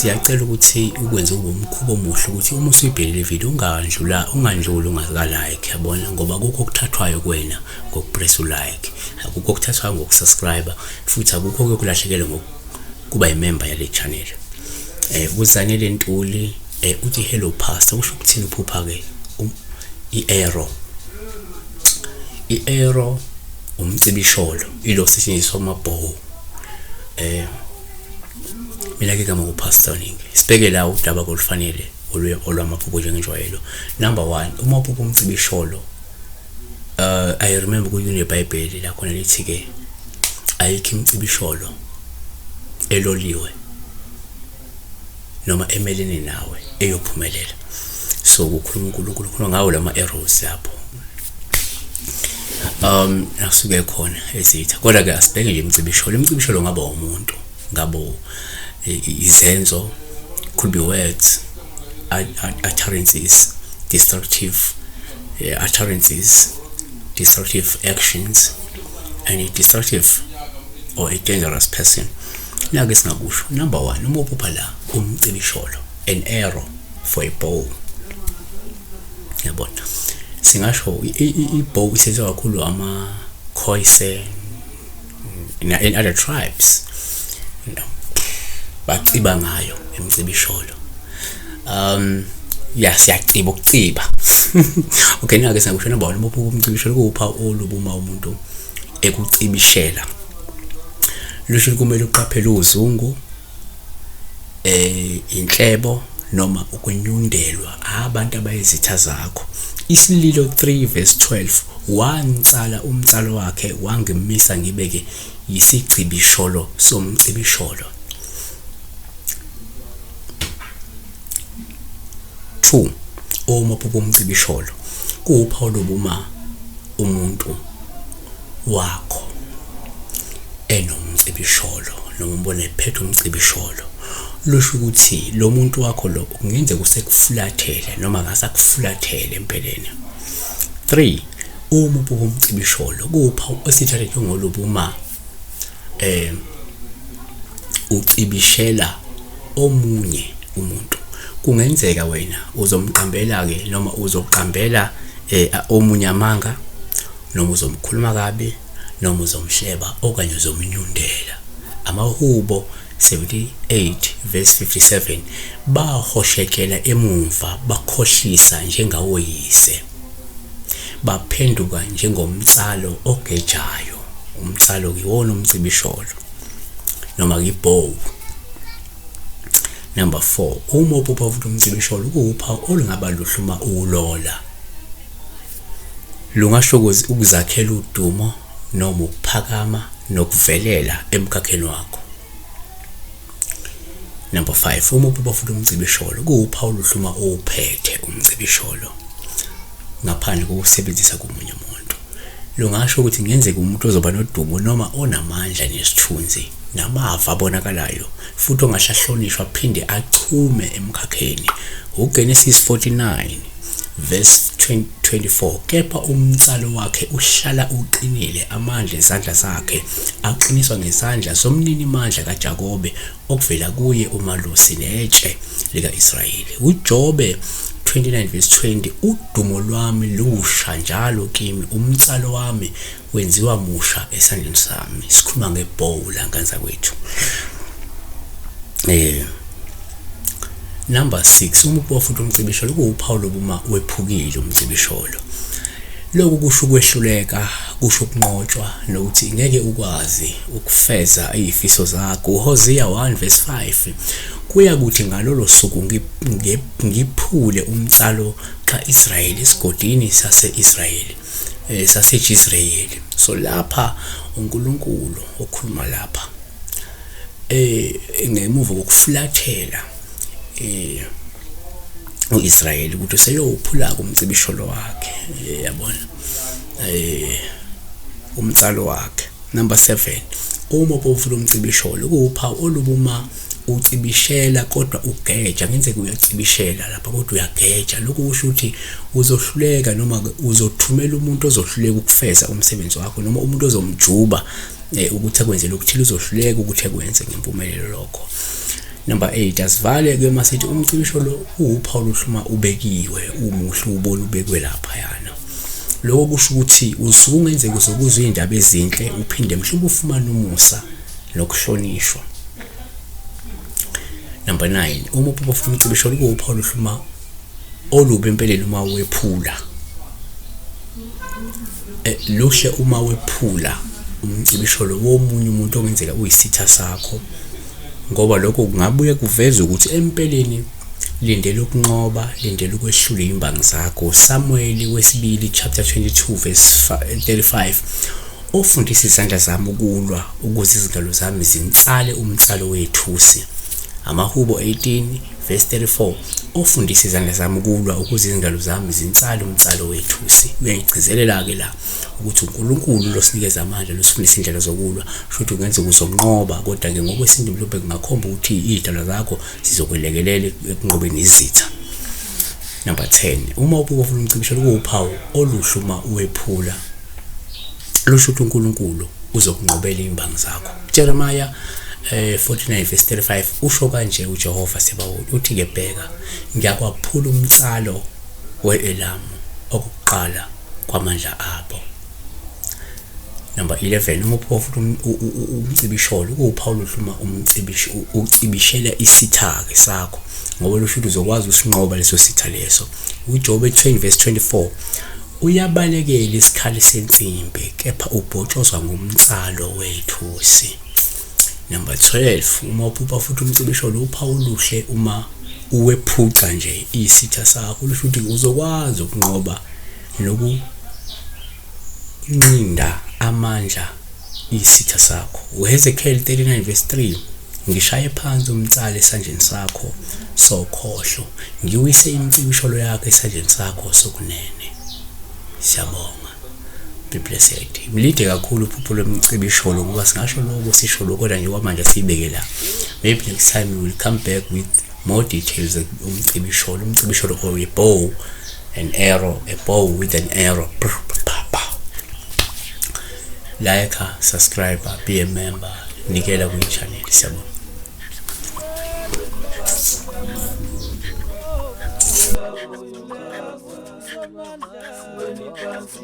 Siyacela ukuthi ukwenze kube umkhuba omuhle ukuthi uma usuyibhekile le video ungandlula ungandluli ungaka-like, yabona, ngoba akukho okuthathwayo kuwena ngokupress u-like, akukho okuthathwayo ngokusubscribe, futhi akukho okuyokulahlekela ngokuba yimemba yale channel. UZanele Ntuli uthi hello pastor, kusho ukuthini uphupha-ke i-arrow? I-arrow umcibisholo, ilo osetshenziswa amabhowu. Mina ke gama kuPastor Ningi. Sibheke la udaba olufanele olwamaphupho njengenjwayelo. Number 1, uma uphupha umcibisholo, I remember ukuthi kuneBhayibheli la khona lithi ke ayikho imicibisholo eloliwe noma emelene nawe eyophumelela. So kukhuluma uNkulunkulu, khuluma ngawo lama arrows lapho. Asuke khona ezitha. Kodwa ke asibheke nje imicibisholo. Imicibisholo ngaba umuntu, ngabo izenzo, could be words, utterances, destructive utterances, destructive actions, and a destructive or a dangerous person. Nake singakusho. Number 1, uma uphupha la umcibisholo, an arrow for a bow. Yabona, singasho i-bow isetshenziswa kakhulu ama Khoisan and other tribes, baciba ngayo emcibisholo. Ya, siyaciba ukuciba. Okay, nake singakusho. Number 1, uma uphupha umcibisholo kuwupha olubuma umuntu ekucibishela, lusho kumele uqaphele uzungu, inhlebo noma ukunyundelwa abantu abayizitha zakho. Isililo 3 verse 12, wangitsala umtsalo wakhe wangimisa ngibeke yisicibisholo somcibisholo. 2, uma uphupha umcibisholo kuwuphawu lobuma umuntu wakho enomcibisholo noma umbona ephethe umcibisholo, lusho ukuthi lo muntu wakho lo kungenzeka usekufulathele noma akasakufulathele empeleni. 3, uma uphupha umcibisholo kuwuphawu esithathe njengolobuma ucibishela omunye umuntu. Kungenzeka wena uzomqambela-ke noma uzoqambela omunye amanga, noma uzomkhuluma kabi, noma uzomhleba okanye uzomnyundela. Amahubo 78 verse 57, bahoshekela emumva bakhohlisa njengawoyise, baphenduka njengomtsalo ogejayo. Umtsalo iwona umcibisholo noma ibow. Number 4, uma uphupha futhi umcibisholo kuwuphawu olungaba luhle uma uwulola. Lungasho ukuzakhela udumo noma ukuphakama nokuvelela emkhakheni wakho. Number 5, uma uphupha futhi umcibisholo kuwuphawu oluhle uma uwuphethe umcibisholo ngaphandle kokusebenzisa komunye umuntu. Lungasho ukuthi kungenzeka umuntu ozoba nodumo noma onamandla nesithunzi namava abonakalayo futhi ongahle ahlonishwe aphinde achume emkhakheni. UGenesis 49 verse 24, kepha umtsalo wakhe uhlala uqinile, amandla ezandla zakhe aqiniswa ngezandla zomninimandla kaJakobe, okuvela kuye umalusi netshe lika-Israyeli. UJobe 29 verse 20, udumo lwami lusha njalo kimi, umtsalo wami wenziwa musha esandleni sami. Sikhuluma ngebow la nganza kwethu. Number 6, uma uphupha futhi umcibisholo kuwuphawu lobuma wephukile umcibisholo. Lokhu kusho ukwehluleka, kusho ukunqotshwa nokuthi ngeke ukwazi ukufeza izifiso zakho. UHosea 1 verse 5, kuya kuthi ngalolo suku ngiphule umtsalo kaIsrayeli esigodini sase-Israyeli, saseJisrayeli. So lapha uNkulunkulu okhuluma lapha ngemuva kokufulathela uIsrayeli ukuthi useyowuphula umcibisholo wakhe, yabona, umtsalo wakhe. Number 7, uma uphupha umcibisholo kuwuphawu olubuma ucibishela kodwa ugeja. Kungenzeka uyacibishela lapha kodwa uyageja. Lokhu kusho ukuthi uzohluleka noma uzothumela umuntu ozohluleka ukufeza umsebenzi wakho, noma umuntu ozomjuba ukuthi akwenze lokuthile, uzohluleka ukuthi akwenze ngempumelelo lokho. Number 8, asivale ke masithi umcibisholo uwuphawu luhluma ubekiwe, umuhle ubona ubekwe lapha yana. Lokho kusho ukuthi usuke ungenzeka uzokuzwa iy'ndaba ezinhle, uphinde mhlawumbe ufumane umusa nokuhlonishwa. Number 9, uma uphupha futhi umcibisholo kuwuphawu luhluma olubi empeleni uma wephula. Luhle uma wephula umcibisholo womunye umuntu ongenzeka uyisitha sakho, ngoba lokho kungabuye kuveze ukuthi empeleni lindela ukunqoba, lindela ukwehlula iy'mbangi zakho. Samuel wesibili chapter 22 verse 35, ofundisa izandla zami ukulwa ukuze izingalo zami zinsale umnsalo wethusi. Amahubo 18 verse 34, ofundisa izandla zami ukulwa ukuze izingalo zami zinsale umnsalo wethusi. Uyayigcizelela-ke la ukuthi uNkulunkulu losinikeza amandla, losifundisa indlela zokulwa, sho ukuthi kungenzeka uzonqoba, kodwa-ke ngokwesintu mhlawumbe kungakhomba ukuthi iy'dalwa zakho zizokwelekelela ekunqobeni izitha. Number 10, uma ubuka ufuna umcibisholo kuwuphawu oluhle uma uwephula, lusho ukuthi uNkulunkulu uzokunqobela iy'mbangi zakho. Jeremiah 49 verse 35 usho kanje uJehova Sebawoti, uthi-ke bheka, ngiyakwaphula umnsalo we-Elamu okokuqala kwamandla abo. Number 11, uma uphuka futhi umcibisholo kuwuphawu oluhle uma ucibishela isitha-ke sakho, ngoba lusho ukuthi uzokwazi usinqoba leso sitha leso. UJobe 20 verse 24, uyabalekela isikhali sensimbi kepha ubhotshozwa ngumnsalo wethusi. Number 12, uma uphupha futhi umcibisholo uphawu oluhle uma uwephuca nje isitha sakho, lusho ukuthi uzokwazi ukunqoba nokunqinda amandla isitha sakho. UHezekiel 39 verse 3, ngishaye phansi umnsalo esandleni sakho sokhohlo, ngiwise imicibisholo yakho esandleni sakho sokunene. Siyabonga. Be blessed. Mlide kakhulu uphupho lwemicibisholo ngoba singasho lokho sisho lokho, kodwa nje kwamanje siyibeke la. Maybe next time we will come back with more details umcibisholo, umcibisholo or a bow, an arrow, a bow with an arrow. Like, subscribe, be a member, nikela kwi-channel. Siyabonga. Siweni phansi